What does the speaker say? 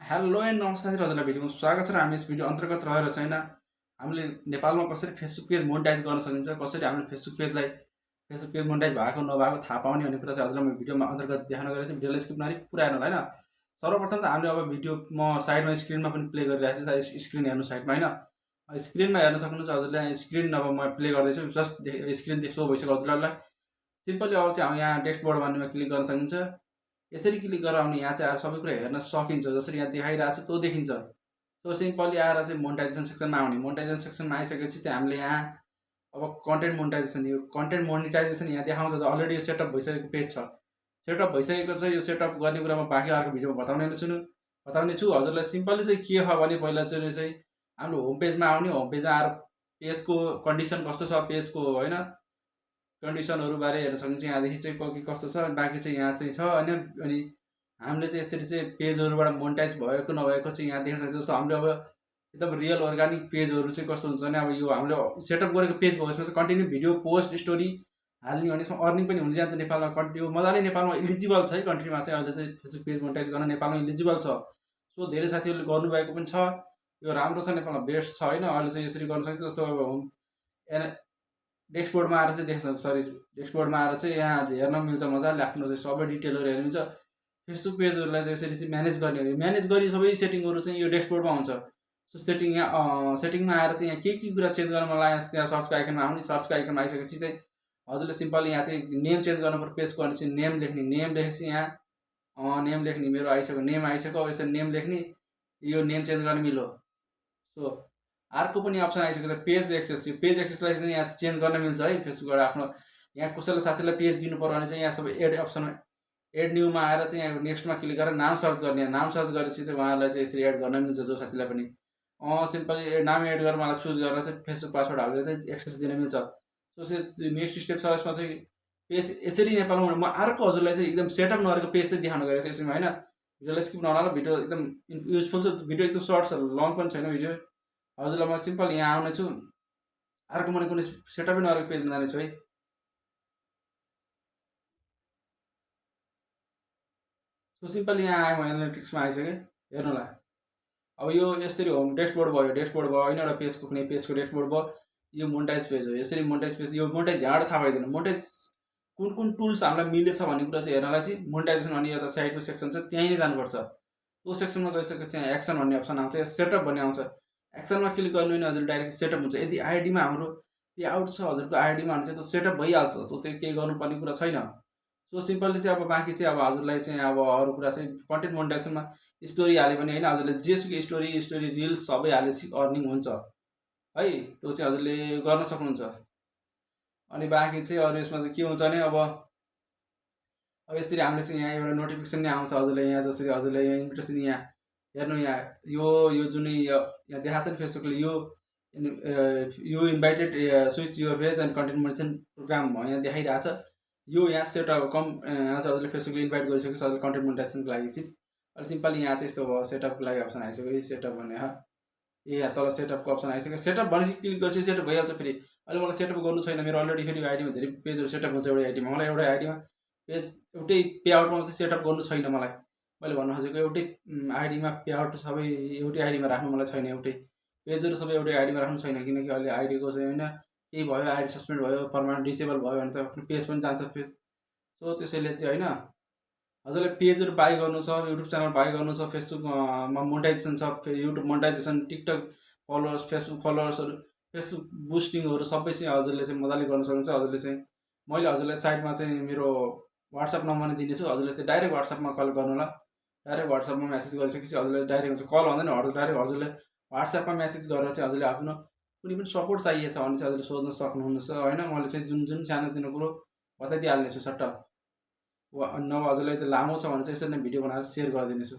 Hello and नमस्ते हजुरलाई भिडियोमा स्वागत छ र हामी यस भिडियो अन्तर्गत रहेर छैन हामीले नेपालमा कसरी फेसबुक पेज मोनेटाइज गर्न सकिन्छ, कसरी हामीले फेसबुक पेज मोनेटाइज भएको नभएको थाहा पाउने भन्ने कुरा चाहिँ हजुरलाई म भिडियोमा अन्तर्गत देखाउन गएको छु। भिडियोलाई स्किप नगरी पुरा हेर्नु होला हैन। सर्वप्रथम त हामीले अब भिडियो म साइडमा स्क्रिनमा पनि प्ले गरिरहेको छु, स्क्रिन हेर्नु साइडमा हैन। स्क्रिनमा हेर्न सक्नुहुन्छ हजुरले, स्क्रिन अब म प्ले गर्दैछु, जस्ट स्क्रिन शो भइसक्यो हजुरलाई। सिम्पली अब चाहिँ हामी यहाँ डेस्कबोर्ड भन्नेमा क्लिक गर्न सकिन्छ। यसरी क्लिक गरेर आउने यहाँ चाहिँ आएर सबै कुरा हेर्न सकिन्छ, जसरी यहाँ देखाइरहेको छ त्यो देखिन्छ। सो सिम्पली आएर चाहिँ मोनेटाइजेसन सेक्सनमा आउने, मोनेटाइजेसन सेक्सनमा आइसकेपछि चाहिँ हामीले यहाँ अब कन्टेन्ट मोनेटाइजेसन, यो कन्टेन्ट मोनेटाइजेसन यहाँ देखाउँछ, अलरेडी यो सेटअप भइसकेको पेज छ। सेटअप भइसकेको छ, यो सेटअप गर्ने कुरा म बाँकी अर्को भिडियोमा बताउने छु हजुरलाई। सिम्पली चाहिँ के हो भने पहिला चाहिँ हाम्रो होम पेजमा आउने, होम पेजमा आएर पेजको कन्डिसन कस्तो छ, पेजको होइन कन्डिसनहरू बारे हेर्न सकिन्छ। यहाँदेखि चाहिँ के कस्तो छ, बाँकी चाहिँ यहाँ चाहिँ छ अनि हामीले चाहिँ यसरी चाहिँ पेजहरूबाट मोनेटाइज भएको नभएको चाहिँ यहाँ देख्न सक्छ। जस्तो हामीले अब एकदम रियल अर्गानिक पेजहरू चाहिँ कस्तो हुन्छ भने, अब यो हामीले सेटअप गरेको पेज भयो, यसमा चाहिँ कन्टिन्यू भिडियो पोस्ट स्टोरी हाल्ने भने यसमा अर्निङ पनि हुन जान्छ। नेपालमा कन्टिन्यू मजाले नेपालमा इलिजिबल छ है, कन्ट्रीमा चाहिँ अहिले चाहिँ फेसबुक पेज मोनेटाइज गर्न नेपालमा इलिजिबल छ। सो धेरै साथीहरूले गर्नुभएको पनि छ, यो राम्रो छ, नेपालमा बेस्ट छ होइन। अहिले चाहिँ यसरी गर्न सकिन्छ। जस्तो अब डेस्कबोर्डमा आएर चाहिँ डेस्कबोर्डमा आएर चाहिँ यहाँ हेर्न मिल्छ, मजाले आफ्नो चाहिँ सबै डिटेलहरू हेर्न मिल्छ। फेसबुक पेजहरूलाई चाहिँ यसरी चाहिँ म्यानेज गरी सबै सेटिङहरू चाहिँ यो डेस्कबोर्डमा हुन्छ। सो सेटिङमा आएर चाहिँ यहाँ के कुरा चेन्ज गर्न मन लाग्यो, त्यहाँ सर्चको आइकनमा आउने, सर्चको आइकनमा आइसकेपछि चाहिँ हजुरले सिम्पली यहाँ चाहिँ नेम चेन्ज गर्नु पर्यो पेजको, अनि चाहिँ नेम लेख्ने, नेम लेखेपछि यहाँ नेम लेख्ने, मेरो आइसक्यो, नेम आइसक्यो। अब यसरी नेम लेख्ने, यो नेम चेन्ज गर्न मिल्यो। सो अर्को पनि अप्सन आइसक्यो छ पेज एक्सेस। यो पेज एक्सेसलाई चाहिँ यहाँ चेन्ज गर्न मिल्छ है फेसबुकबाट आफ्नो। यहाँ कसैलाई साथीलाई पेज दिनु पर्यो भने चाहिँ यहाँ सबै एड अप्सनमा, एड न्यूमा आएर चाहिँ यहाँ नेक्स्टमा क्लिक गरेर नाम सर्च गर्ने, नाम सर्च गरेपछि चाहिँ उहाँहरूलाई चाहिँ यसरी एड गर्न मिल्छ, जो साथीलाई पनि सिम्पली नाम एड गरेर मलाई चुज गरेर चाहिँ फेसबुक पासवर्ड हालेर चाहिँ एक्सेस दिन मिल्छ। सो नेक्स्ट स्टेप छ यसमा चाहिँ पेज यसरी नेपालमा म अर्को हजुरलाई चाहिँ एकदम सेटअप नगरेको पेज चाहिँ देखाउन गएको छु यसमा होइन। भिडियोलाई स्किप नगर्नु, भिडियो एकदम युजफुल छ, भिडियो एकदम सर्ट छ, लङ पनि छैन भिडियो। हजुरलाई म सिम्पल यहाँ आउने छु, अर्को मैले कुनै सेटअपै नगरेको पेजमा जानेछु है। सो सिम्पली यहाँ आएँ, म एनालिटिक्समा आइसकेँ, हेर्नु होला। अब यो यसरी होम डेस्कबोर्ड भयो होइन, एउटा पेजको कुनै पेजको डेस्कबोर्ड भयो, यो मोनेटाइज पेज हो। यसरी मोनेटाइज पेज, यो मोनेटाइज यहाँबाट थाहा पाइँदैन, मोनेटाइज कुन टुल्स हामीलाई मिलेछ भन्ने कुरा चाहिँ हेर्नलाई चाहिँ मोनेटाइजेसन भन्ने एउटा साइडको सेक्सन छ, त्यहीँ नै जानुपर्छ। त्यो सेक्सनमा गइसकेपछि चाहिँ एक्सन भन्ने अप्सन आउँछ, सेटअप भन्ने आउँछ। एक्सनमा क्लिक गर्नु भने हजुर डाइरेक्ट सेटअप हुन्छ। यदि आइडीमा हाम्रो पे आउट छ हजुरको आइडीमा भने चाहिँ त्यो सेटअप भइहाल्छ, त्यो चाहिँ केही गर्नुपर्ने कुरा छैन। सो सिम्पली चाहिँ अब बाँकी चाहिँ अब हजुरलाई चाहिँ अब अरू कुरा चाहिँ कन्टेन्ट मोनेटाइजेसनमा स्टोरी हाल्यो भने होइन, हजुरले जेसुकै स्टोरी रिल्स सबै हालेपछि अर्निङ हुन्छ है, त्यो चाहिँ हजुरले गर्न सक्नुहुन्छ। अनि बाँकी चाहिँ अरू यसमा चाहिँ के हुन्छ भने अब यसरी हामीले चाहिँ यहाँ एउटा नोटिफिकेसन नै आउँछ हजुरलाई, यहाँ जसरी हजुरलाई यहाँ इन्भिटेसन, यहाँ हेर्नु, यहाँ यो जुन यहाँ देखाएको छ नि फेसबुकले, यो इन्भाइटेड स्विच यो page and content monetisation programme यहाँ देखाइरहेको छ। यो यहाँ सेटअप यहाँ चाहिँ हजुरले फेसबुकले इन्भाइट गरिसकेको छ हजुर कन्टेन्ट मोनेटाइजेसनको लागि चाहिँ। अनि सिम्पली यहाँ चाहिँ यस्तो भयो, सेटअपको लागि अप्सन आइसक्यो, सेटअप भन्ने यहाँ तल सेटअपको अप्सन आइसक्यो। सेटअप भनेपछि क्लिक गरेपछि सेटअप भइहाल्छ। फेरि अहिले मलाई सेटअप गर्नु छैन, मेरो अलरेडी फेरि आइडीमा धेरै पेजहरू सेटअप हुन्छ एउटै आइडीमा। मलाई एउटै आइडीमा पेज एउटै पे आउटमा चाहिँ सेटअप गर्नु छैन मलाई। मैले भन्नु खोजेको एउटै आइडीमा पे आउट सबै एउटै आइडीमा राख्नु मलाई छैन, एउटै पेजहरू सबै एउटै आइडीमा राख्नु छैन, किनकि अहिले आइडीको चाहिँ होइन केही भयो, आइडी सस्पेन्ड भयो, पर्मानेन्ट डिसेबल भयो भने त आफ्नो पेज पनि जान्छ पेज। सो त्यसैले चाहिँ होइन हजुरलाई पेजहरू बाई गर्नु छ, युट्युब च्यानल बाई गर्नु छ, फेसबुकमा मोनेटाइजेसन छ, YouTube monetisation, TikTok followers, Facebook फलोवर्सहरू, फेसबुक बुस्टिङहरू सबै चाहिँ हजुरले चाहिँ मजाले गर्न सक्नुहुन्छ। हजुरले चाहिँ मैले हजुरलाई साइडमा चाहिँ मेरो वाट्सएप नम्बर नै दिनेछु, हजुरले चाहिँ डाइरेक्ट वाट्सएपमा कल गर्नु होला। डाइरेक्ट वाट्सएपमा मेसेज गरिसकेपछि हजुरले डाइरेक्ट हुन्छ, कल हुँदैन, डाइरेक्ट हजुरले वाट्सएपमा मेसेज गरेर चाहिँ हजुरले आफ्नो कुनै पनि सपोर्ट चाहिएछ भने चाहिँ हजुरले सोध्न सक्नुहुनेछ होइन। मैले चाहिँ जुन सानोतिनो कुरो बताइदिइहाल्नेछु सट्ट, नभए हजुरलाई त लामो छ भने चाहिँ यसरी नै भिडियो बनाएर सेयर गरिदिनेछु।